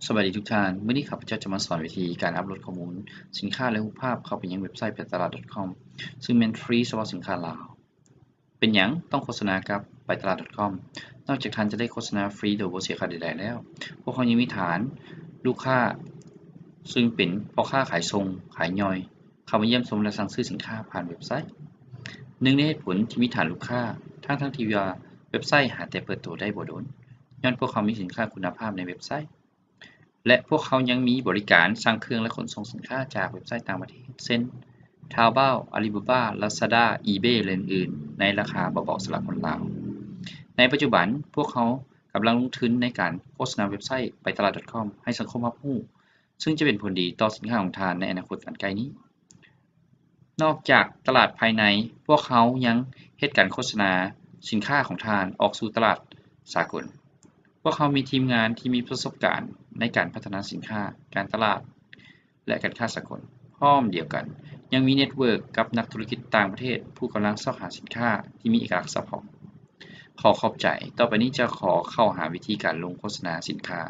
ສະບາຍດີທຸກທ່ານ, ມື້ນີ້ຂ້າພະເຈົ້າຈະມາສອນວິທີການອັບໂຫຼດຂໍ້ມູນສິນຄ້າ ແລະ ຮູບພາບເຂົ້າໄປຍັງເວັບໄຊໄປຕະຫຼາດ .com ຊຶ່ງແມ່ນຟຣີສະເພາະສິນຄ້າລາວ. ເປັນຫຍັງຕ້ອງໂຄສະນາກັບໄປຕະຫຼາດ .com? ນອກຈາກທ່ານຈະໄດ້ໂຄສະນາຟຣີໂດຍບໍ່ເສຍຄ່າໃດໆແລ້ວ, ພວກເຮົາຍັງມີຖານລູກຄ້າ ຊຶ່ງເປັນພໍ່ຄ້າຂາຍສົ່ງ, ຂາຍຍ່ອຍ ເຂົ້າມາຢ້ຽມຊົມ ແລະ ສັ່ງຊື້ສິນຄ້າຜ່ານເວັບໄຊ. ໜຶ່ງໃນເຫດຜົນທີ່ມີຖານລູກຄ້າ ທັງໆທີ່ວ່າເວັບໄຊຫາແຕ່ເປີດໂຕໄດ້ບໍ່ດົນ ຍ້ອນພວກເຂົາມີສິນຄ້າຄຸນນະພາບໃນເວັບໄຊ ແລະ ພວກເຂົາຍັງມີບໍລິການສັ່ງເຄື່ອງ ແລະ ຂົນສົ່ງສິນຄ້າຈາກເວັບໄຊຕ່າງປະເທດ ເຊັ່ນ Taobao, Alibaba, Lazada, eBay ແລະ ອື່ນໆ ໃນລາຄາເບົາໆສຳລັບຄົນລາວ. ໃນປັດຈຸບັນ, ພວກເຮົາກຳລັງລົງທຶນໃນການໂຄສະນາເວັບໄຊໄປຕະຫຼາດ .com ໃຫ້ສັງຄົມຮັບຮູ້, ຊຶ່ງຈະເປັນຜົນດີຕໍ່ສິນຄ້າຂອງທ່ານໃນອະນາຄົດອັນໃກ້ນີ້. ນອກຈາກຕະຫຼາດພາຍໃນ, ພວກເຮົາຍັງເຮັດການໂຄສະນາສິນຄ້າຂອງທ່ານອອກສູ່ຕະຫຼາດສາກົນ. ພວກເຮົາມີທີມງານທີ່ມີປະສົບການໃນການພັດທະນາສິນຄ້າ, ການຕະຫຼາດ ແລະ ການຄ້າສາກົນ. ພ້ອມດຽວກັນ, ຍັງມີເນັດເວີກກັບນັກທຸລະກິດຕ່າງປະເທດຜູ້ກຳລັງຊອກຫາສິນຄ້າທີ່ມີເອກະລັກສະເພາະ. ຂໍຂອບໃຈ. ຕໍ່ໄປນີ້ຈະຂໍເຂົ້າຫາວິທີການລົງໂຄສະນາສິນຄ້າ.